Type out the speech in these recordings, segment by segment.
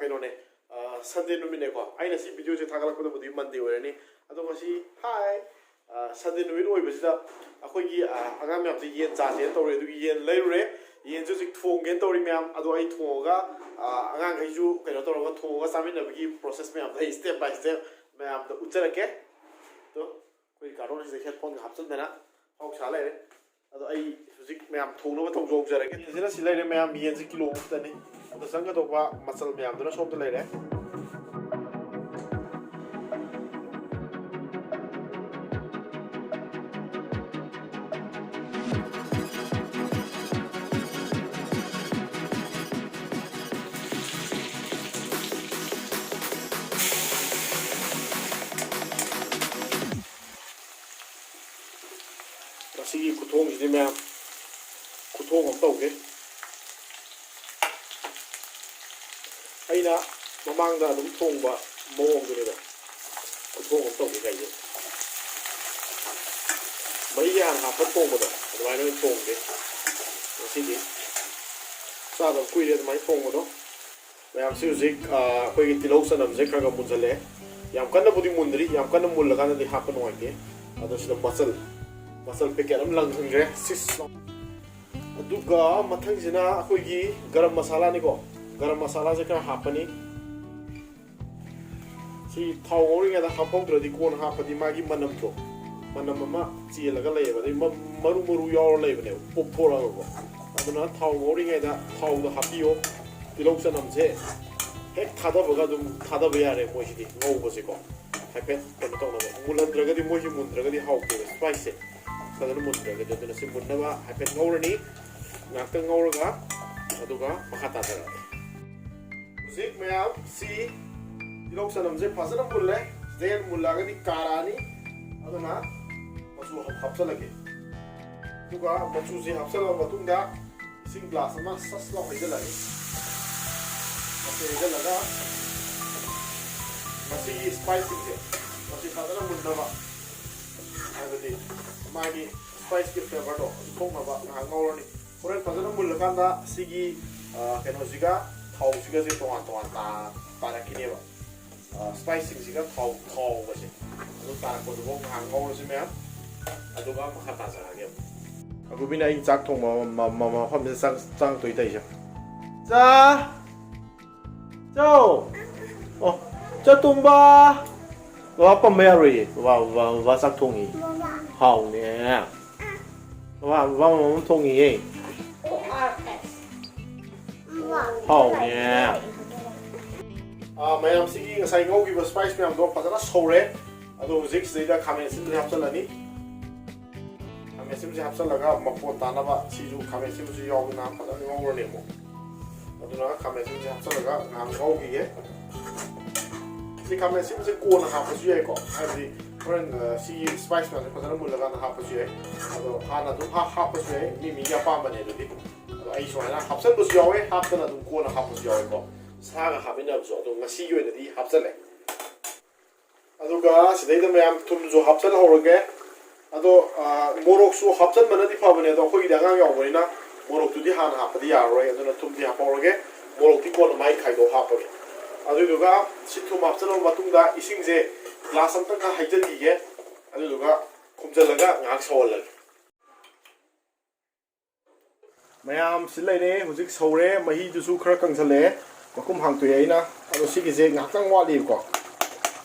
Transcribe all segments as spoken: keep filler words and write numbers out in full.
ꯀꯩꯅꯣꯅꯦ, ꯁꯟꯗꯦ ꯅꯨꯃꯤꯠꯅꯦꯀꯣ꯫ ꯑꯩꯅ ꯁꯤ ꯚꯤꯗꯤꯑꯣꯁꯦ ꯊꯥꯒꯠꯂꯛꯄꯗꯕꯨꯗꯤ ꯃꯟꯗꯦ ꯑꯣꯏꯔꯅꯤ꯫ ꯑꯗꯣ ꯉꯁꯤ, ꯍꯥꯏ, ꯁꯟꯗꯦ ꯅꯨꯃꯤꯠ ꯑꯣꯏꯕꯁꯤꯗ ꯑꯩꯈꯣꯏꯒꯤ ꯑꯉꯥꯡ ꯃꯌꯥꯝꯁꯦ ꯌꯦꯟ ꯆꯥꯁꯦꯅ ꯇꯧꯔꯦ꯫ ꯑꯗꯨꯒꯤ ꯌꯦꯟ ꯂꯩꯔꯨꯔꯦ꯫ ꯌꯦꯟꯁꯦ ꯍꯧꯖꯤꯛ ꯊꯣꯡꯒꯦꯅ ꯇꯧꯔꯤ ꯃꯌꯥꯝ꯫ ꯑꯗꯣ ꯑꯩ ꯊꯣꯡꯉꯒ, ꯑꯉꯥꯡꯈꯩꯁꯨ ꯀꯩꯅꯣ ꯇꯧꯔꯒ ꯊꯣꯡꯉꯒ ꯆꯥꯃꯤꯟꯅꯕꯒꯤ ꯄ꯭ꯔꯣꯁꯦꯁ ꯃꯌꯥꯝꯗꯣ ꯑꯩ ꯁ꯭ꯇꯦꯞ ꯕꯥꯏ ꯁ꯭ꯇꯦꯞ ꯃꯌꯥꯝꯗ ꯎꯠꯆꯔꯛꯀꯦ꯫ ꯑꯗꯣ ꯑꯩꯈꯣꯏ ꯀꯥꯔꯇꯨꯟꯁꯤꯗ ꯍꯦꯠꯐꯣꯟꯒ ꯍꯥꯞꯆꯤꯟꯗꯅ ꯍꯥꯎ ꯁꯥ ꯂꯩꯔꯦ꯫ ꯑꯗꯣ ꯑꯩ ꯍꯧꯖꯤꯛ ꯃꯌꯥꯝ ꯊꯣꯡꯅꯕ ꯇꯧꯖꯍꯧꯖꯔꯒꯦ꯫ ꯌꯦꯟꯁꯤꯅ ꯁꯤ ꯂꯩꯔꯦ ꯃꯌꯥꯝ, ꯌꯦꯟꯁꯤ ꯀꯤꯂꯣ ꯑꯃꯈꯛꯇꯅꯤ꯫ ꯑꯗꯣ ꯆꯪꯒꯗꯧꯕ ꯃꯆꯜ ꯃꯌꯥꯝꯗꯨꯅ ꯁꯣꯝꯗ ꯂꯩꯔꯦ꯫ ꯉꯁꯤꯒꯤ ꯈꯨꯊꯣꯡꯁꯤꯗꯤ ꯃꯌꯥꯝ, ꯈꯨꯊꯣꯡ ꯑꯃ ꯇꯧꯒꯦ꯫ ꯑꯩꯅ ꯃꯃꯥꯡꯗ ꯑꯗꯨꯝ ꯊꯣꯡꯕ ꯃꯑꯣꯡꯗꯨꯅꯤꯗ꯫ ꯈꯨꯊꯣꯡ ꯑꯃ ꯇꯧꯒꯦ ꯀꯥꯏꯁꯦ꯫ ꯃꯍꯤ ꯍꯥꯟꯅ ꯍꯥꯞꯄ ꯊꯣꯡꯕꯗꯣ ꯑꯗꯨꯃꯥꯏꯅ ꯑꯣꯏꯅ ꯊꯣꯡꯒꯦ꯫ ꯉꯁꯤꯗꯤ ꯆꯥꯗꯕ ꯀꯨꯏꯔꯦ ꯑꯗꯨꯃꯥꯏꯅ ꯊꯣꯡꯕꯗꯣ꯫ ꯃꯌꯥꯝꯁꯤ ꯍꯧꯖꯤꯛ, ꯑ, ꯑꯩꯈꯣꯏꯒꯤ ꯇꯤꯜꯍꯧ ꯆꯅꯝꯁꯦ ꯈꯔ ꯈꯔ ꯃꯨꯟꯖꯜꯂꯛꯑꯦ꯫ ꯌꯥꯝ ꯀꯟꯅꯕꯨꯗꯤ ꯃꯨꯟꯗ꯭ꯔꯤ, ꯌꯥꯝ ꯀꯟꯅ ꯃꯨꯜꯂꯀꯥꯟꯗꯗꯤ ꯍꯥꯞꯄ ꯅꯨꯡꯉꯥꯏꯇꯦ꯫ ꯑꯗꯣ ꯁꯤꯗ ꯃꯆꯜ, ꯃꯆꯜ ꯄꯦꯀꯦꯠ ꯑꯃ ꯂꯪꯍꯟꯈ꯭ꯔꯦ꯫ ꯁꯤꯁ ꯂꯥꯎ꯫ ꯑꯗꯨꯒ ꯃꯊꯪꯁꯤꯅ ꯑꯩꯈꯣꯏꯒꯤ ꯒꯔꯝ ꯃꯁꯥꯂꯥꯅꯤꯀꯣ꯫ ꯒꯔꯝ ꯃꯁꯥꯂꯥꯁꯦ ꯈꯔ ꯍꯥꯞꯄꯅꯤ꯫ ꯁꯤ ꯊꯥꯎ ꯉꯧꯔꯤꯉꯩꯗ ꯍꯥꯞꯍꯧꯗ꯭ꯔꯗꯤ ꯀꯣꯟꯅ ꯍꯥꯞꯄꯗꯤ ꯃꯥꯒꯤ ꯃꯅꯝꯗꯣ, ꯃꯅꯝ ꯑꯃ ꯆꯦꯜꯂꯒ ꯂꯩꯌꯦꯕ꯫ ꯑꯗꯩ ꯃ-, ꯃꯔꯨ ꯃꯔꯨ ꯌꯥꯎꯔ ꯂꯩꯕꯅꯦꯕ, ꯄꯣꯞꯊꯣꯔꯛꯑꯒꯀꯣ꯫ ꯑꯗꯨꯅ ꯊꯥꯎ ꯉꯧꯔꯤꯉꯩꯗ ꯊꯥꯎꯗꯣ ꯍꯥꯞꯄꯤꯌꯣ꯫ ꯇꯤꯜꯍꯧ ꯆꯅꯝꯁꯦ ꯍꯦꯛ ꯊꯥꯗꯕꯒ ꯑꯗꯨꯝ ꯊꯥꯗꯕ ꯌꯥꯔꯦ ꯃꯣꯏꯁꯤꯗꯤ ꯉꯧꯕꯁꯦꯀꯣ꯫ ꯍꯥꯏꯐꯦꯠ ꯀꯩꯅꯣ ꯇꯧꯅꯕ, ꯃꯨꯜꯍꯟꯗ꯭ꯔꯒꯗꯤ ꯃꯣꯏꯁꯦ ꯃꯨꯟꯗ꯭ꯔꯒꯗꯤ ꯍꯥꯎꯇꯦꯕ, ꯁ꯭ꯄꯥꯏꯁꯁꯦ ꯐꯖꯅ ꯃꯨꯟꯗ꯭ꯔꯒꯗꯤ꯫ ꯑꯗꯨꯅ ꯁꯤ ꯃꯨꯟꯅꯕ ꯍꯥꯏꯐꯦꯠ ꯉꯧꯔꯅꯤ꯫ ꯉꯥꯛꯇꯪ ꯉꯧꯔꯒ ꯑꯗꯨꯒ ꯃꯈꯥ ꯇꯥꯖꯔꯛꯑꯒꯦ꯫ ꯍꯧꯖꯤꯛ ꯃꯌꯥꯝ ꯁꯤ ꯇꯤꯜꯍꯧ ꯆꯅꯝꯁꯦ ꯐꯖꯅ ꯃꯨꯜꯂꯦ꯫ ꯁꯤꯗꯩ ꯍꯦꯟꯅ ꯃꯨꯜꯂꯛꯑꯒꯗꯤ ꯀꯥꯔꯛꯑꯅꯤ꯫ ꯑꯗꯨꯅ ꯃꯆꯨ ꯍꯥꯞ-, ꯍꯥꯞꯆꯜꯂꯒꯦ꯫ ꯑꯗꯨꯒ ꯃꯆꯨꯁꯦ ꯍꯥꯞꯆꯜꯂꯕ ꯃꯇꯨꯡꯗ ꯏꯁꯤꯡ ꯒ꯭ꯂꯥꯁ ꯑꯃ ꯁꯁ ꯂꯥꯎ ꯍꯩꯖꯜꯂꯅꯤ꯫ ꯃꯁꯤ ꯍꯩꯖꯜꯂꯒ ꯃꯁꯤꯒꯤ ꯁ꯭ꯄꯥꯏꯁꯁꯤꯡꯁꯦ ꯃꯁꯤ ꯐꯖꯅ ꯃꯨꯟꯅꯕ, ꯍꯥꯏꯕꯗꯤ ꯃꯥꯒꯤ ꯁ꯭ꯄꯥꯏꯁꯀꯤ ꯐ꯭ꯂꯦꯕꯔꯗꯣ ꯑꯗꯨ ꯊꯣꯛꯅꯕ ꯉꯥꯏꯍꯥꯛ ꯉꯧꯔꯅꯤ꯫ ꯍꯣꯔꯦꯟ ꯐꯖꯅ ꯃꯨꯜꯂꯀꯥꯟꯗ ꯁꯤꯒꯤ, ꯑ, ꯀꯩꯅꯣꯁꯤꯒ, ꯊꯥꯎꯁꯤꯒꯁꯦ ꯇꯣꯉꯥꯟ ꯇꯣꯉꯥꯟ ꯇꯥ-, ꯇꯥꯔꯛꯈꯤꯅꯦꯕ꯫ ꯑ, ꯁ꯭ꯄꯥꯏꯁꯁꯤꯡꯁꯤꯒ ꯊꯥꯎ, ꯊꯥꯎꯒꯁꯦ ꯑꯗꯨ ꯇꯥꯔꯛꯄꯗꯨꯐꯥꯎ ꯉꯥꯏꯍꯥꯛ ꯉꯧꯔꯁꯤ ꯃꯌꯥꯝ꯫ ꯑꯗꯨꯒ ꯃꯈꯥ ꯇꯥꯖꯔꯛꯑꯒꯦ ꯑꯃꯨꯛ꯫ ꯑꯀꯨꯕꯤꯅ ꯑꯩ ꯆꯥꯛ ꯊꯣꯡꯕ ꯃ-, ꯃ-, ꯃꯐꯝꯁꯤꯗ ꯆꯥꯛ ꯆꯪꯉꯛꯇꯣꯏ ꯇꯧꯔꯤꯁꯦ꯫ ꯆꯥ! ꯆꯥꯎ! ꯑꯣ, ꯆꯥ ꯇꯣꯝꯕ! ꯕꯕꯥ ꯄꯝꯕ ꯌꯥꯔꯣꯏꯌꯦ꯫ ꯕꯕꯥ, ꯕꯕꯥ, ꯕꯕꯥ ꯆꯥꯛ ꯊꯣꯡꯉꯤ꯫ ꯍꯥꯎꯅꯦ꯫ ꯕꯕꯥ, ꯕꯕꯥ ꯃꯃꯥ ꯊꯣꯡꯉꯤꯌꯦ꯫ ꯍꯥꯎꯅꯦ꯫ ꯑꯥ, ꯃꯌꯥꯝꯁꯤꯒꯤ ꯉꯁꯥꯏ ꯉꯧꯈꯤꯕ ꯁ꯭ꯄꯥꯏꯁ ꯃꯌꯥꯝꯗꯣ ꯐꯖꯅ ꯁꯧꯔꯦ꯫ ꯑꯗꯣ ꯍꯧꯖꯤꯛ ꯁꯤꯗꯩꯗ ꯈꯥꯃꯦꯟ ꯑꯁꯤꯟꯕꯁꯦ ꯍꯥꯞꯆꯤꯜꯂꯅꯤ꯫ ꯈꯥꯃꯦꯟ ꯑꯁꯤꯟꯕꯁꯦ ꯍꯥꯞꯆꯤꯜꯂꯒ ꯃꯐꯣꯟ ꯇꯥꯅꯕ ꯁꯤꯁꯨ ꯈꯥꯃꯦꯟ ꯑꯁꯤꯟꯕꯁꯨ ꯌꯥꯎꯗꯅ ꯐꯖꯅ ꯉꯧꯔꯅꯤ ꯑꯃꯨꯛ꯫ ꯑꯗꯨꯅ ꯈꯥꯃꯦꯟ ꯑꯁꯤꯟꯕꯁꯦ ꯍꯥꯞꯆꯤꯜꯂꯒ ꯉꯥꯏꯍꯥꯛ ꯉꯧꯈꯤꯒꯦ꯫ ꯁꯤ ꯈꯥꯃꯦꯟ ꯑꯁꯤꯟꯕꯁꯦ ꯀꯣꯟꯅ ꯍꯥꯞꯄꯁꯨ ꯌꯥꯏꯀꯣ, ꯍꯥꯏꯕꯗꯤ ꯍꯣꯔꯦꯟ, ꯑ, ꯁꯤꯒꯤ ꯁ꯭ꯄꯥꯏꯁ ꯃꯌꯥꯝꯁꯦ ꯐꯖꯅ ꯃꯨꯜꯂꯀꯥꯟꯗ ꯍꯥꯞꯄꯁꯨ ꯌꯥꯏ꯫ ꯑꯗꯣ ꯍꯥꯟꯅ ꯑꯗꯨꯝ ꯍꯥ-, ꯍꯥꯞꯄꯁꯨ ꯌꯥꯏ, ꯃꯤ ꯃꯤꯒꯤ ꯑꯄꯥꯝꯕꯅꯦ ꯑꯗꯨꯗꯤ꯫ ꯑꯗꯣ ꯑꯩ ꯁꯨꯃꯥꯏꯅ ꯍꯥꯞꯆꯤꯟꯕꯁꯨ ꯌꯥꯎꯋꯦ, ꯍꯥꯞꯇꯅ ꯑꯗꯨꯝ ꯀꯣꯟꯅ ꯍꯥꯞꯄꯁꯨ ꯌꯥꯎꯋꯦꯀꯣ꯫ ꯁꯥꯒ ꯍꯥꯞꯃꯤꯟꯅꯕꯁꯨ꯫ ꯑꯗꯣ ꯉꯁꯤꯒꯤ ꯑꯣꯏꯅꯗꯤ ꯍꯥꯞꯆꯜꯂꯦ꯫ ꯑꯗꯨꯒ ꯁꯤꯗꯩꯗ ꯃꯌꯥꯝ ꯊꯨꯝꯁꯨ ꯍꯥꯞꯆꯜꯍꯧꯔꯒꯦ꯫ ꯑꯗꯣ, ꯑ, ꯃꯣꯔꯣꯛꯁꯨ ꯍꯥꯞꯆꯟꯕꯅꯗꯤ ꯐꯕꯅꯦ, ꯑꯗꯣ ꯑꯩꯈꯣꯏꯒꯤꯗꯤ ꯑꯉꯥꯡ ꯌꯥꯎꯕꯅꯤꯅ ꯃꯣꯔꯣꯛꯇꯨꯗꯤ ꯍꯥꯟꯅ ꯍꯥꯞꯄꯗꯤ ꯌꯥꯔꯔꯣꯏ, ꯑꯗꯨꯅ ꯊꯨꯝꯗꯤ ꯍꯥꯞꯍꯧꯔꯒꯦ꯫ ꯃꯣꯔꯣꯛꯇꯤ ꯀꯣꯟꯅ ꯃꯥꯏ ꯈꯥꯏꯗꯣꯛꯑ ꯍꯥꯞꯄꯒꯦ꯫ ꯑꯗꯨꯗꯨꯒ ꯁꯤ ꯊꯨꯝ ꯍꯥꯞꯆꯜꯂꯕ ꯃꯇꯨꯡꯗ ꯏꯁꯤꯡꯁꯦ ꯒ꯭ꯂꯥꯁ ꯑꯝꯇꯪꯒ ꯍꯩꯖꯤꯟꯈꯤꯒꯦ꯫ ꯑꯗꯨꯗꯨꯒ ꯈꯨꯝꯖꯤꯜꯂꯒ ꯉꯥꯏꯍꯥꯛ ꯁꯧꯍꯜꯂꯒꯦ꯫ ꯃꯌꯥꯝ ꯁꯤ ꯂꯩꯔꯦ, ꯍꯧꯖꯤꯛ ꯁꯧꯔꯦ, ꯃꯍꯤꯗꯨꯁꯨ ꯈꯔ ꯀꯪꯁꯜꯂꯛꯑꯦ, ꯃꯈꯨꯝ ꯍꯥꯡꯇꯣꯛꯑꯦ ꯑꯩꯅ꯫ ꯑꯗꯣ ꯁꯤꯒꯤꯁꯦ ꯉꯥꯏꯍꯥꯛꯇꯪ ꯋꯥꯠꯂꯤꯕꯀꯣ,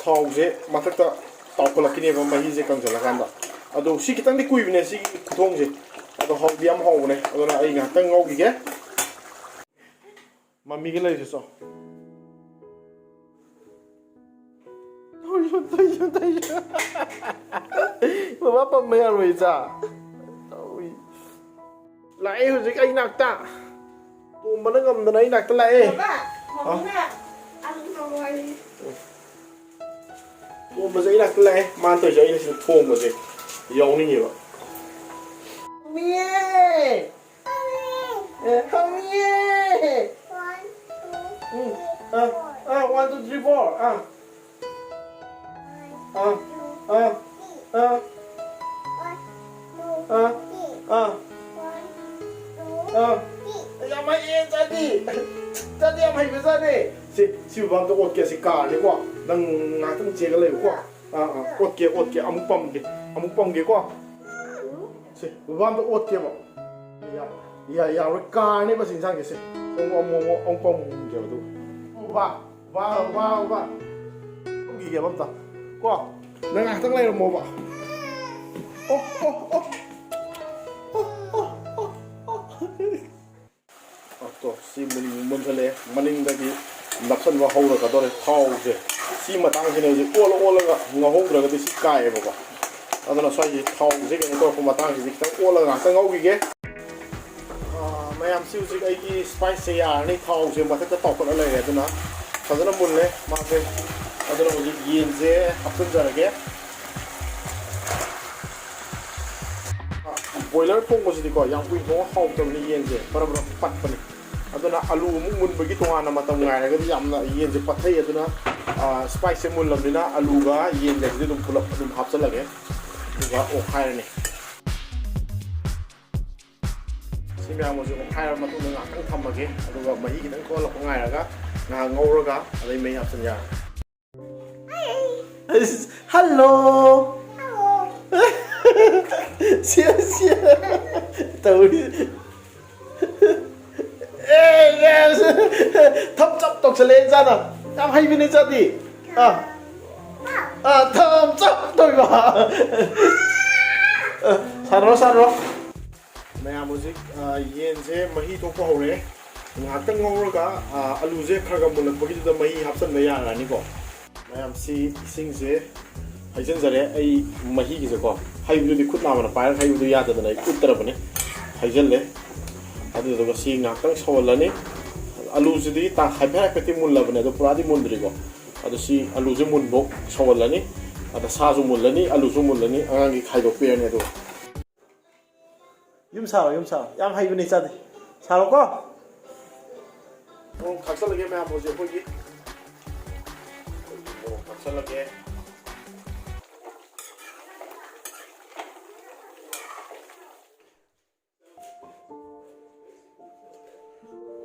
ꯊꯥꯎꯁꯦ ꯃꯊꯛꯇ ꯇꯥꯎꯈꯠꯂꯛꯈꯤꯅꯦꯕ ꯃꯍꯤꯁꯦ ꯀꯪꯁꯜꯂꯀꯥꯟꯗ꯫ ꯑꯗꯣ ꯁꯤ ꯈꯤꯇꯪꯗꯤ ꯀꯨꯏꯕꯅꯦ ꯁꯤꯒꯤ ꯈꯨꯊꯣꯡꯁꯦ, ꯑꯗꯣ ꯍꯥꯎꯗꯤ ꯌꯥꯝ ꯍꯥꯎꯕꯅꯦ꯫ ꯑꯗꯨꯅ ꯑꯩ ꯉꯥꯏꯍꯥꯛꯇꯪ ꯉꯧꯈꯤꯒꯦ꯫ ꯃꯃꯤꯒ ꯂꯩꯔꯤꯁꯦ ꯆꯣ꯫ ꯇꯧꯏꯁꯨ, ꯇꯧꯏꯁꯨ, ꯇꯧꯏꯁꯨ꯫ ꯕꯕꯥ ꯄꯝꯕ ꯌꯥꯔꯣꯏ, ꯏꯆꯥ꯫ ꯇꯧꯏ꯫ ꯂꯥꯛꯑꯦ ꯍꯧꯖꯤꯛ ꯑꯩ ꯅꯥꯛꯇ꯫ ꯇꯣꯝꯕꯅ ꯉꯝꯗꯅ ꯑꯩ ꯅꯥꯛꯇ ꯂꯥꯛꯑꯦ꯫ ꯕꯕꯥ, ꯍꯥ? ꯃꯃꯤꯅ ꯑꯂꯨ ꯇꯧꯔꯣ ꯍꯥꯏꯌꯦ꯫ ꯇꯣꯝꯕꯁꯦ ꯑꯩ ꯅꯥꯛꯇ ꯂꯥꯛꯑꯦ꯫ ꯃꯥꯅ ꯇꯧꯔꯤꯁꯦ ꯑꯩꯅ ꯁꯤꯗ ꯊꯣꯡꯕꯁꯦ ꯌꯥꯎꯅꯤꯡꯉꯦꯕ꯫ ꯃꯤꯌꯦ! ꯑꯦ, ꯍꯪꯉꯤꯌꯦ꯫ ꯎꯝ, ꯑ, ꯑ, one, two, three, four, ꯑ꯫ ꯑ, ꯑ, ꯑ꯫ ꯑ, ꯑ, ꯑ꯫ ꯌꯥꯝ ꯍꯩꯌꯦ, ꯆꯥꯗꯤ꯫ ꯌꯥꯝ ꯍꯩꯕꯖꯥꯠꯅꯦ꯫ ꯁꯤ, ꯁꯤ ꯕꯕꯥ ꯑꯝꯇ ꯑꯣꯠꯀꯦ, ꯁꯤ ꯀꯥꯔꯅꯤꯀꯣ꯫ ꯅꯪ ꯉꯥꯏꯍꯥꯛꯇꯪ ꯆꯦꯜꯂ ꯂꯩꯌꯨꯀꯣ꯫ ꯑꯥ, ꯑꯥ, ꯑꯣꯠꯀꯦ, ꯑꯣꯠꯀꯦ, ꯑꯃꯨꯛ ꯄꯝꯒꯦ, ꯑꯃꯨꯛ ꯄꯝꯒꯦꯀꯣ꯫ ꯁꯤ, ꯕꯕꯥ ꯑꯝꯇ ꯑꯣꯠꯀꯦꯕ꯫ ꯌꯥ-, ꯌꯥ-, ꯌꯥꯔꯣꯏ, ꯀꯥꯔꯅꯦꯕ ꯁꯤ ꯏꯟꯁꯥꯡꯁꯦ꯫ ꯁꯦ, ꯑꯃꯨꯛ, ꯑꯃꯨꯛ, ꯑꯃꯨꯛ, ꯑꯃꯨꯛ ꯄꯝꯒꯦꯕ ꯑꯗꯨꯒ꯫ ꯕꯕꯥ, ꯕꯕꯥ, ꯕꯕꯥ, ꯕꯕꯥ꯫ ꯄꯝꯈꯤꯒꯦꯕ ꯑꯝꯇ꯫ ꯀꯣ, ꯅꯪ ꯉꯥꯏꯍꯥꯛꯇꯪ ꯂꯩꯔꯝꯃꯣꯕ꯫ ꯑꯣ, ꯑꯣ, ꯑꯣ꯫ ꯑꯣ, ꯑꯣ, ꯑꯣ, ꯑꯣ꯫ ꯑꯣ, ꯇꯣ, ꯁꯤ ꯃꯨꯟ-, ꯃꯨꯟꯁꯜꯂꯛꯑꯦ꯫ ꯃꯅꯤꯡꯗꯒꯤ ꯅꯞꯁꯟꯕ ꯍꯧꯔꯛꯀꯗꯧꯔꯦ ꯊꯥꯎꯁꯦ꯫ ꯁꯤ ꯃꯇꯥꯡꯁꯤꯅꯦ ꯍꯧꯖꯤꯛ ꯑꯣꯜꯂ ꯑꯣꯜꯂꯒ ꯉꯧꯍꯧꯗ꯭ꯔꯒꯗꯤ ꯁꯤ ꯀꯥꯏꯌꯦꯕꯀꯣ꯫ ꯑꯗꯨꯅ ꯁ꯭ꯋꯥꯏꯒꯤ ꯊꯥꯎꯁꯦ ꯀꯩꯅꯣ ꯇꯧꯔꯛꯄ ꯃꯇꯥꯡꯁꯤꯗꯤ ꯈꯤꯇꯪ ꯑꯣꯜꯂꯒ ꯉꯥꯛꯇꯪ ꯉꯧꯈꯤꯒꯦ꯫ ꯑꯥ, ꯃꯌꯥꯝꯁꯤ ꯍꯧꯖꯤꯛ ꯑꯩꯒꯤ ꯁ꯭ꯄꯥꯏꯁꯁꯦ ꯌꯥꯔꯅꯤ꯫ ꯊꯥꯎꯁꯦ ꯃꯊꯛꯇ ꯇꯥꯎꯈꯠꯂ ꯂꯩꯔꯦ꯫ ꯑꯗꯨꯅ ꯐꯖꯅ ꯃꯨꯜꯂꯦ ꯃꯥꯁꯦ꯫ ꯑꯗꯨꯅ ꯍꯧꯖꯤꯛ ꯌꯦꯟꯁꯦ ꯍꯥꯞꯆꯤꯟꯖꯔꯒꯦ꯫ ꯕꯣꯏꯂꯔ ꯊꯣꯡꯕꯁꯤꯗꯤꯀꯣ, ꯌꯥꯝ ꯀꯨꯏꯅ ꯊꯣꯡꯉ ꯍꯥꯎꯇꯕꯅꯤ ꯌꯦꯟꯁꯦ, ꯕꯔ ꯕꯔ ꯄꯠꯄꯅꯤ꯫ ꯑꯗꯨꯅ ꯑꯂꯨ ꯑꯃꯨꯛ ꯃꯨꯟꯕꯒꯤ ꯇꯣꯉꯥꯟꯅ ꯃꯇꯝ ꯉꯥꯏꯔꯒꯗꯤ ꯌꯥꯝꯅ ꯌꯦꯟꯁꯦ ꯄꯠꯊꯩ꯫ ꯑꯗꯨꯅ, ꯑ, ꯁ꯭ꯄꯥꯏꯁꯁꯦ ꯃꯨꯜꯂꯕꯅꯤꯅ ꯑꯂꯨꯒ ꯌꯦꯟꯒꯁꯤꯗꯤ ꯑꯗꯨꯝ ꯄꯨꯂꯞ ꯑꯗꯨꯝ ꯍꯥꯞꯆꯜꯂꯒꯦ, ꯑꯗꯨꯒ ꯑꯣꯠꯈꯥꯏꯔꯅꯤ꯫ ꯁꯤ ꯃꯌꯥꯝ ꯑꯁꯤ ꯑꯣꯠꯈꯥꯏꯔꯕ ꯃꯇꯨꯡꯗ ꯉꯥꯏꯍꯥꯛꯇꯪ ꯊꯝꯃꯒꯦ, ꯑꯗꯨꯒ ꯃꯍꯤ ꯈꯤꯇꯪ ꯊꯣꯛꯍꯜꯂꯛꯄ ꯉꯥꯏꯔꯒ ꯉꯥꯏꯍꯥꯛ ꯉꯧꯔꯒ ꯑꯗꯩ ꯃꯍꯤ ꯍꯥꯞꯆꯤꯟ ꯌꯥꯔꯅꯤ꯫ ꯑꯁ, ꯍꯜꯂꯣ꯫ ꯁꯤ, ꯁꯤ꯫ ꯇꯧꯔꯤ꯫ ꯑꯦ, ꯑꯦ, ꯊꯝ ꯆꯞ ꯇꯧꯁꯜꯂꯦ ꯏꯆꯥꯅ꯫ ꯌꯥꯝ ꯍꯩꯕꯅꯦ ꯏꯆꯥꯗꯤ꯫ ꯑꯥ꯫ ꯑꯥ, ꯊꯝ ꯆꯞ ꯇꯧꯏꯕ꯫ ꯑ, ꯁꯥꯟꯅꯔꯣ, ꯁꯥꯟꯅꯔꯣ꯫ ꯃꯌꯥꯝ ꯍꯧꯖꯤꯛ, ꯑ, ꯌꯦꯟꯁꯦ ꯃꯍꯤ ꯊꯣꯛꯄ ꯍꯧꯔꯦ꯫ ꯉꯥꯏꯍꯥꯛꯇꯪ ꯉꯧꯔꯒ, ꯑ, ꯑꯂꯨꯁꯦ ꯈꯔ ꯈꯔ ꯃꯨꯜꯂꯛꯄꯒꯤꯗꯨꯗ ꯃꯍꯤ ꯍꯥꯞꯆꯤꯟꯕ ꯌꯥꯔꯅꯤꯀꯣ꯫ ꯃꯌꯥꯝꯁꯤ ꯏꯁꯤꯡꯁꯦ ꯍꯩꯖꯤꯟꯖꯔꯦ꯫ ꯑꯩ ꯃꯍꯤꯒꯤꯁꯦꯀꯣ, ꯍꯩꯕꯗꯨꯗꯤ ꯈꯨꯠ ꯅꯥꯝꯃꯅ ꯄꯥꯏꯔꯒ ꯍꯩꯕꯗꯨ ꯌꯥꯗꯗꯅ ꯑꯩ ꯎꯠꯇ꯭ꯔꯕꯅꯤ꯫ ꯍꯩꯖꯤꯜꯂꯦ꯫ ꯑꯗꯨꯗꯨꯒ ꯁꯤ ꯉꯥꯏꯍꯥꯛꯇꯪ ꯁꯧꯍꯜꯂꯅꯤ꯫ ꯑꯂꯨꯁꯤꯗꯤ ꯇꯥ-, ꯍꯥꯏꯐꯦꯠ ꯍꯥꯏꯐꯦꯠꯇꯤ ꯃꯨꯜꯂꯕꯅꯦ, ꯑꯗꯣ ꯄꯨꯔꯥꯗꯤ ꯃꯨꯟꯗ꯭ꯔꯤꯀꯣ꯫ ꯑꯗꯣ ꯁꯤ ꯑꯂꯨꯁꯦ ꯃꯨꯟꯐꯧ ꯁꯧꯍꯜꯂꯅꯤ꯫ ꯑꯗ ꯁꯥꯁꯨ ꯃꯨꯜꯂꯅꯤ, ꯑꯂꯨꯁꯨ ꯃꯨꯜꯂꯅꯤ, ꯑꯉꯥꯡꯒꯤ ꯈꯥꯏꯗꯣꯛꯄꯤꯔꯅꯤ꯫ ꯑꯗꯨꯒ ꯌꯨꯝ ꯁꯥꯔꯣ, ꯌꯨꯝ ꯁꯥꯔꯣ꯫ ꯌꯥꯝ ꯍꯩꯕꯅꯦ ꯏꯆꯥꯗꯤ꯫ ꯁꯥꯔꯣꯀꯣ꯫ ꯃꯣꯔꯣꯛ ꯊꯥꯛꯆꯜꯂꯒꯦ ꯃꯌꯥꯝ, ꯍꯧꯖꯤꯛ ꯑꯩꯈꯣꯏꯒꯤ, ꯑꯩꯈꯣꯏꯒꯤ ꯃꯣꯔꯣꯛ ꯊꯥꯛꯆꯜꯂꯒꯦ꯫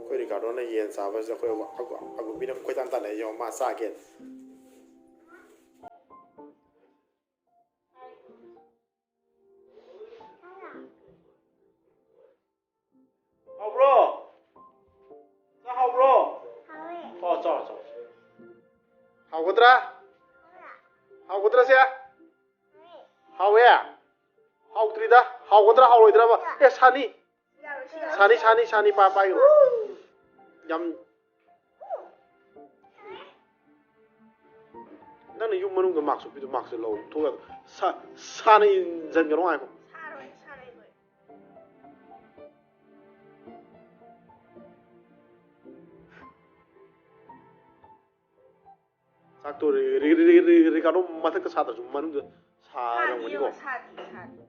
ꯑꯩꯈꯣꯏꯗꯤ ꯀꯥꯔꯣꯅ ꯌꯦꯟ ꯆꯥꯕꯁꯤꯗ ꯑꯩꯈꯣꯏ ꯑꯒꯨ-, ꯑꯒꯨꯝꯕꯤꯅ ꯀꯣꯏꯇꯥꯟ ꯇꯥꯟꯅꯩ꯫ ꯌꯦꯡꯉꯣ, ꯃꯥ ꯆꯥꯒꯦꯅ꯫ ꯍꯥꯎꯕ꯭ꯔꯣ? ꯆꯥ ꯍꯥꯎꯕ꯭ꯔꯣ? ꯍꯥꯎꯋꯦ꯫ ꯑꯣ, ꯆꯥꯎ, ꯆꯥꯎ, ꯆꯥꯎ꯫ ꯍꯥꯎꯒꯗ꯭ꯔꯥ? ꯍꯥꯎꯒꯗ꯭ꯔꯥ, ꯁꯦ? ꯍꯥꯎꯋꯦ꯫ ꯍꯥꯎꯗ꯭ꯔꯤꯗ꯫ ꯍꯥꯎꯒꯗ꯭ꯔꯥ, ꯍꯥꯎꯔꯣꯏꯗ꯭ꯔꯕ? ꯑꯦ, ꯁꯥꯅꯤ꯫ ꯁꯥꯅꯤ, ꯁꯥꯅꯤ, ꯁꯥꯅꯤ, ꯄꯥ-, ꯄꯥꯏꯌꯨ꯫ ꯌꯥꯝ, ꯅꯪꯅ ꯌꯨꯝ ꯃꯅꯨꯡꯗ ꯃꯥꯛꯁ ꯎꯞꯄꯤꯗꯣ, ꯃꯥꯛꯁꯇꯣ ꯂꯧ, ꯊꯣꯛꯂꯛꯑꯣ꯫ ꯁꯥ-, ꯁꯥꯅ ꯏꯟꯖꯟꯒꯅꯨ ꯍꯥꯏꯀꯣ꯫ ꯁꯥꯔꯣꯏ, ꯁꯥꯔꯣꯏ, ꯂꯣꯏ꯫ ꯆꯥꯛꯇꯣ ꯔꯤ-, ꯔꯤ-, ꯔꯤ-, ꯔꯤ-, ꯔꯤꯀꯥꯔꯗꯣ ꯃꯊꯛꯇ ꯁꯥꯗ꯭ꯔꯁꯨ ꯃꯅꯨꯡꯗ ꯁꯥꯔꯝꯒꯅꯤꯀꯣ꯫ ꯁꯥꯗꯤ, ꯁꯥꯗꯤ, ꯁꯥꯗꯤ꯫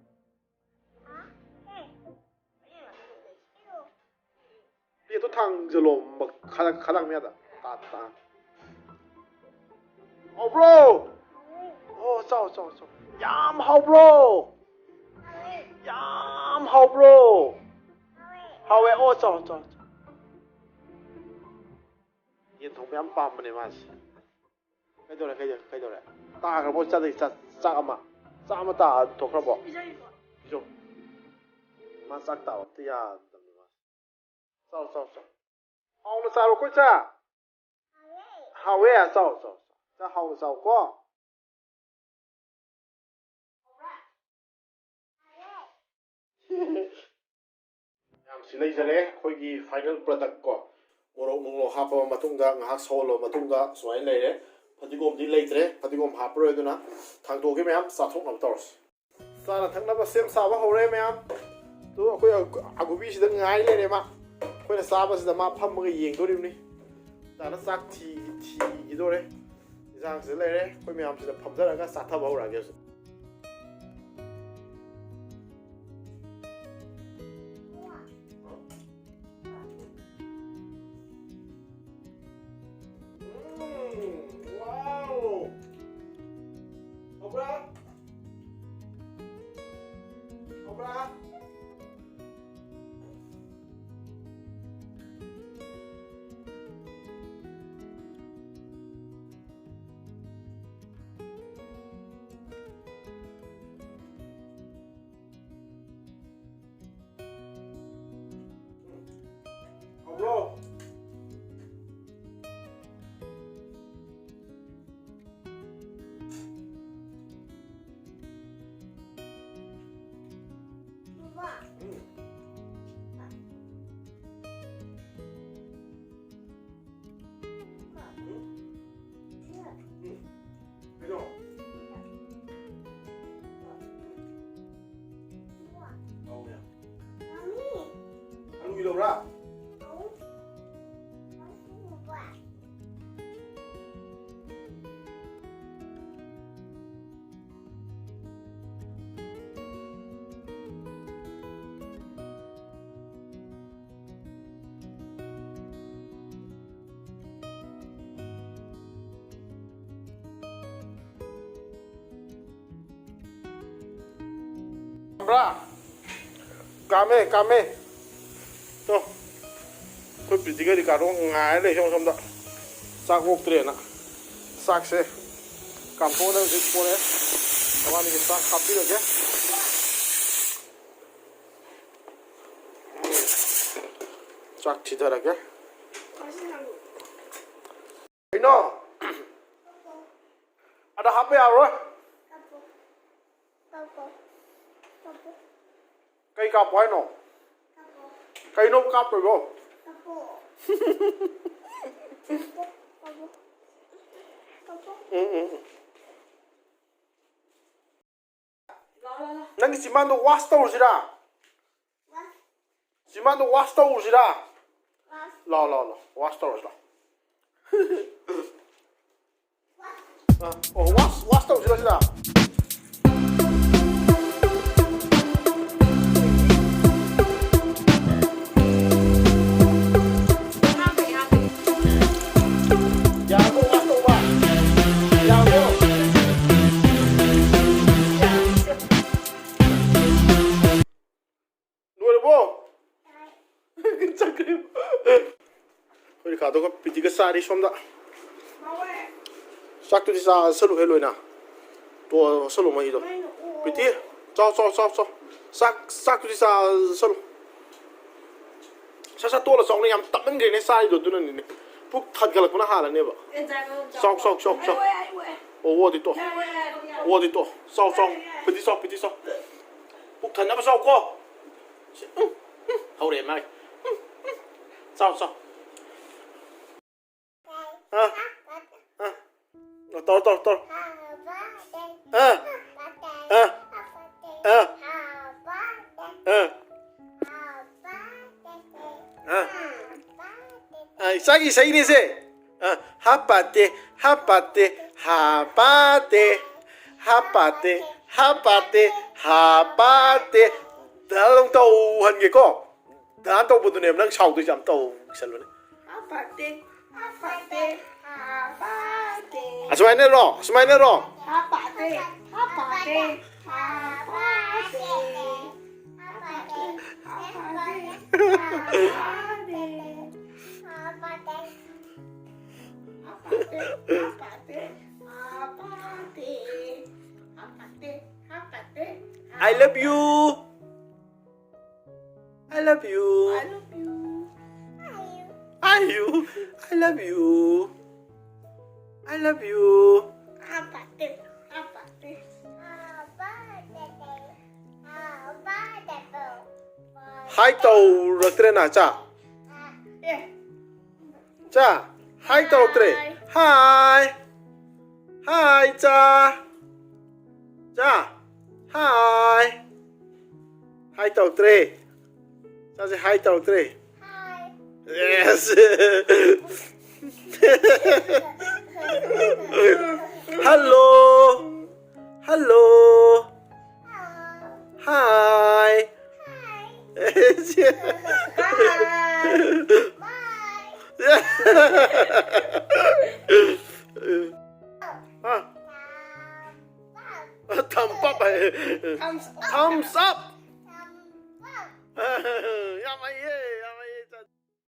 ꯄ꯭ꯂꯦꯠꯇꯣ ꯊꯥꯡꯖꯜꯂꯣ, ꯃ-, ꯈꯗꯥꯡ, ꯈꯗꯥꯡ ꯃꯌꯥꯗ꯫ ꯇꯥ-, ꯇꯥ-, ꯍꯥꯎꯕ꯭ꯔꯣ? ꯑꯣ, ꯆꯥꯎ, ꯆꯥꯎ, ꯆꯥꯎ꯫ ꯌꯥꯝ ꯍꯥꯎꯕ꯭ꯔꯣ? ꯌꯥꯝ ꯍꯥꯎꯕ꯭ꯔꯣ? ꯍꯥꯎꯋꯦ꯫ ꯑꯣ, ꯆꯥꯎ, ꯆꯥꯎ, ꯆꯥꯎ꯫ ꯌꯦꯟ ꯊꯣꯡꯕ ꯌꯥꯝ ꯄꯥꯝꯕꯅꯦ ꯃꯥꯁꯦ꯫ ꯀꯩꯗꯧꯔꯦ, ꯀꯩꯗꯧꯔꯦ, ꯀꯩꯗꯧꯔꯦ? ꯇꯥꯈ꯭ꯔꯕꯣ? ꯆꯥꯛ, ꯆꯥꯛ, ꯆꯥꯛ ꯑꯃ, ꯆꯥꯛ ꯑꯃ ꯇꯥ ꯊꯣꯛꯈ꯭ꯔꯕꯣ? ꯄꯤꯖꯔꯤꯕꯣ? ꯄꯤꯖꯧ꯫ ꯃꯥ ꯆꯥꯛ ꯇꯥꯕ ꯑꯝꯇ ꯌꯥꯗꯕꯅꯦ ꯃꯥꯁꯦ꯫ ꯆꯥꯎ, ꯆꯥꯎ, ꯆꯥꯎ꯫ ꯍꯥꯎꯅ ꯆꯥꯔꯣꯀꯣ, ꯏꯆꯥ꯫ ꯍꯥꯎꯋꯦ, ꯆꯥꯎ, ꯆꯥꯎ, ꯆꯥꯎ꯫ ꯏꯆꯥ, ꯍꯥꯎꯅ ꯆꯥꯎꯀꯣ꯫ ꯃꯌꯥꯝ ꯁꯤ ꯂꯩꯖꯔꯦ ꯑꯩꯈꯣꯏꯒꯤ final product ꯀꯣ꯫ ꯃꯣꯔꯣꯛ ꯅꯨꯡꯂꯣꯛ ꯍꯥꯞꯄꯕ ꯃꯇꯨꯡꯗ, ꯉꯥꯏꯍꯥꯛ ꯁꯧꯍꯜꯂꯕ ꯃꯇꯨꯡꯗ ꯁꯨꯃꯥꯏꯅ ꯂꯩꯔꯦ꯫ ꯐꯗꯤꯒꯣꯝꯗꯤ ꯂꯩꯇ꯭ꯔꯦ, ꯐꯗꯤꯒꯣꯝ ꯍꯥꯞꯄꯔꯣꯏ, ꯑꯗꯨꯅ ꯊꯥꯡꯗꯣꯛꯑꯒꯦ ꯃꯌꯥꯝ, ꯆꯥꯊꯣꯛꯅꯕ ꯇꯧꯔꯁꯤ꯫ ꯆꯥꯅ ꯊꯛꯅꯕ ꯁꯦꯝ ꯁꯥꯕ ꯍꯧꯔꯦ ꯃꯌꯥꯝ꯫ ꯑꯗꯨ ꯑꯩꯈꯣꯏ ꯑꯒꯨꯕꯤꯁꯤꯗ ꯉꯥꯏ ꯂꯩꯔꯦ ꯃꯥ꯫ ꯑꯩꯈꯣꯏꯅ ꯆꯥꯕꯁꯤꯗ ꯃꯥ ꯐꯝꯃꯒ ꯌꯦꯡꯗꯣꯔꯤꯕꯅꯤ꯫ ꯇꯥꯅ ꯆꯥꯛ ꯊꯤ-, ꯊꯤꯈꯤꯗꯣꯔꯦ꯫ ꯏꯟꯁꯥꯡꯁꯤꯗ ꯂꯩꯔꯦ꯫ ꯑꯩꯈꯣꯏ ꯃꯌꯥꯝꯁꯤꯗ ꯐꯝꯊꯔꯒ ꯆꯥꯊꯕ ꯍꯧꯔꯛꯑꯒꯦ ꯍꯧꯖꯤꯛ꯫ ꯎꯝ, wow! ꯍꯥꯎꯕ꯭ꯔꯥ? ꯍꯥꯎꯕ꯭ꯔꯥ? ꯎꯝ꯫ ꯎꯝ꯫ ꯎꯝ꯫ ꯀꯩꯅꯣ? ꯑꯧꯅꯦ꯫ ꯑꯂꯨꯒꯤ ꯂꯧꯔꯥ? ꯀꯥꯝꯕ꯭ꯔꯥ? ꯀꯥꯝꯃꯦ, ꯀꯥꯝꯃꯦ꯫ ꯇꯣ꯫ ꯑꯩꯈꯣꯏ ꯄ꯭ꯔꯤꯇꯤꯒꯗꯤ ꯀꯥꯔꯣ ꯉꯥꯏꯔ ꯂꯩ ꯁꯣꯝ ꯁꯣꯝꯗ꯫ ꯆꯥꯛ ꯑꯣꯛꯇ꯭ꯔꯦꯅ꯫ ꯆꯥꯛꯁꯦ ꯀꯥꯝꯊꯣꯛꯑꯒ ꯍꯧꯖꯤꯛ ꯄꯣꯔꯦ꯫ ꯃꯕꯥꯅꯤꯒꯤ ꯆꯥꯛ ꯍꯥꯞꯄꯤꯔꯒꯦ꯫ ꯆꯥꯛ ꯊꯤꯊꯔꯒꯦ꯫ ꯀꯩꯅꯣ? ꯑꯗ ꯍꯥꯞꯄ ꯌꯥꯔꯣꯏ꯫ ꯀꯩ ꯀꯥꯞꯄꯣ ꯍꯥꯏꯅꯣ? ꯀꯩꯅꯣ ꯀꯥꯞꯇꯣꯏꯕꯣ? ꯎꯝ, ꯎꯝ, ꯎꯝ꯫ ꯅꯪꯒꯤ ꯆꯤꯝꯕꯥꯟꯗꯣ wash ꯇꯧꯔꯨꯁꯤꯔꯥ? ꯆꯤꯝꯕꯥꯟꯗꯣ wash ꯇꯧꯔꯨꯁꯤꯔꯥ? ꯂꯥꯎ, ꯂꯥꯎ, ꯂꯥꯎ, wash ꯇꯧꯔꯁꯤ ꯂꯥꯎ꯫ ꯑ, ꯑꯣ, wash, wash ꯇꯧꯁꯤꯔꯣ ꯁꯤꯗ? ꯌꯥꯔꯕꯣ wash ꯇꯧꯕ? ꯌꯥꯔꯕꯣ? ꯂꯣꯏꯔꯕꯣ? ꯆꯠꯈ꯭ꯔꯦ꯫ ꯑꯩꯈꯣꯏ ꯔꯤꯀꯥꯗꯣꯒ ꯄ꯭ꯔꯤꯇꯤꯒ ꯆꯥꯔꯤ ꯁꯣꯝꯗ꯫ ꯆꯥꯛꯇꯨꯗꯤ ꯆꯥꯁꯜꯂꯨꯍꯦ ꯂꯣꯏꯅ꯫ ꯇꯣꯛꯑꯣ, ꯆꯥꯁꯜꯂꯨ ꯃꯍꯤꯗꯣ꯫ ꯄ꯭ꯔꯤꯇꯤ, ꯆꯥꯎ, ꯆꯥꯎ, ꯆꯥꯎ, ꯆꯥꯎ꯫ ꯆꯥꯛ, ꯆꯥꯛꯇꯨꯗꯤ ꯆꯥꯁꯜꯂꯨ꯫ ꯁꯠ ꯁꯠ ꯇꯣꯠꯂ ꯆꯥꯎꯅꯦ, ꯌꯥꯝ ꯇꯞꯃꯟꯈ꯭ꯔꯦꯅꯦ ꯆꯥꯔꯤꯗꯣ, ꯑꯗꯨꯅꯅꯤꯅꯦ꯫ ꯄꯨꯛ ꯊꯟꯒꯠꯂꯛꯄꯅ ꯍꯥꯜꯂꯅꯦꯕ꯫ ꯆꯥꯎ, ꯆꯥꯎ, ꯆꯥꯎ, ꯆꯥꯎ꯫ ꯑꯣ, ꯑꯣꯗꯤ ꯇꯣ꯫ ꯑꯣꯗꯤ ꯇꯣ꯫ ꯆꯥꯎ, ꯆꯥꯎ꯫ ꯄ꯭ꯔꯤꯇꯤ ꯆꯥꯎ, ꯄ꯭ꯔꯤꯇꯤ ꯆꯥꯎ꯫ ꯄꯨꯛ ꯊꯟꯅꯕ ꯆꯥꯎ ꯀꯣ꯫ ꯎꯝ, ꯎꯝ, ꯍꯧꯔꯛꯑꯦ ꯃꯥꯒꯤ꯫ ꯎꯝ, ꯎꯝ꯫ ꯆꯥꯎ, ꯆꯥꯎ꯫ ꯑꯥ, ꯑꯥ꯫ ꯇꯧꯔꯣ, ꯇꯧꯔꯣ, ꯇꯧꯔꯣ꯫ ꯑꯥ, ꯑꯥ, ꯑꯥ, ꯑꯥ꯫ ꯑꯥ꯫ ꯑꯥ, ꯏꯆꯥꯒꯤ ꯏꯁꯩꯅꯤꯁꯦ꯫ ꯑꯥ, ꯍꯥꯄꯥꯇꯦ, ꯍꯥꯄꯥꯇꯦ, ꯍꯥꯄꯥꯇꯦ, ꯍꯥꯄꯥꯇꯦ, ꯍꯥꯄꯥꯇꯦ, ꯍꯥꯄꯥꯇꯦ꯫ ꯗꯜ ꯑꯃꯨꯛ ꯇꯧꯍꯟꯒꯦꯀꯣ꯫ ꯗꯥꯟ ꯇꯧꯕꯗꯨꯅꯦꯕ ꯅꯪ ꯁꯥꯎꯗꯣꯏꯁꯦ, ꯌꯥꯝ ꯇꯧꯁꯜꯂꯨꯅꯦ꯫ ꯍꯥꯄꯥꯇꯦ, ꯍꯥꯄꯥꯇꯦ, ꯍꯥꯄꯥꯇꯦ꯫ ꯑꯁꯨꯃꯥꯏꯅꯔꯣ? ꯑꯁꯨꯃꯥꯏꯅꯔꯣ? ꯍꯥꯄꯥꯇꯦ, ꯍꯥꯄꯥꯇꯦ, ꯍꯥꯄꯥꯇꯦ꯫ ꯍꯥꯄꯥꯇꯦ, ꯍꯥꯄꯥꯇꯦ, ꯍꯥꯄꯥꯇꯦ꯫ ꯍꯥꯄꯥꯇꯦ, ꯍꯥꯄꯥꯇꯦ, ꯍꯥꯄꯥꯇꯦ꯫ ꯍꯥꯄꯥꯇꯦ, ꯍꯥꯄꯥꯇꯦ꯫ I love you. I love you. I love you. I you. I love you. I love you. Hi ꯇꯧꯔꯛꯇ꯭ꯔꯦ ꯅꯥꯆꯥ꯫ ꯆꯥ, hi ꯇꯧꯔꯛꯇ꯭ꯔꯦ꯫ Hi. Hi. Hi, ꯆꯥ꯫ ꯆꯥ, hi꯫ Hi ꯇꯧꯔꯛꯇ꯭ꯔꯦ꯫ ꯆꯥꯁꯦ hi ꯇꯧꯔꯛꯇ꯭ꯔꯦ꯫ Yes꯫ Hello꯫ Hello꯫ Hi꯫ ꯍꯥ? Thumbs up ꯍꯥꯏ꯫ Thumbs up꯫ Thumbs up꯫ ꯌꯥꯝ ꯍꯩꯌꯦ꯫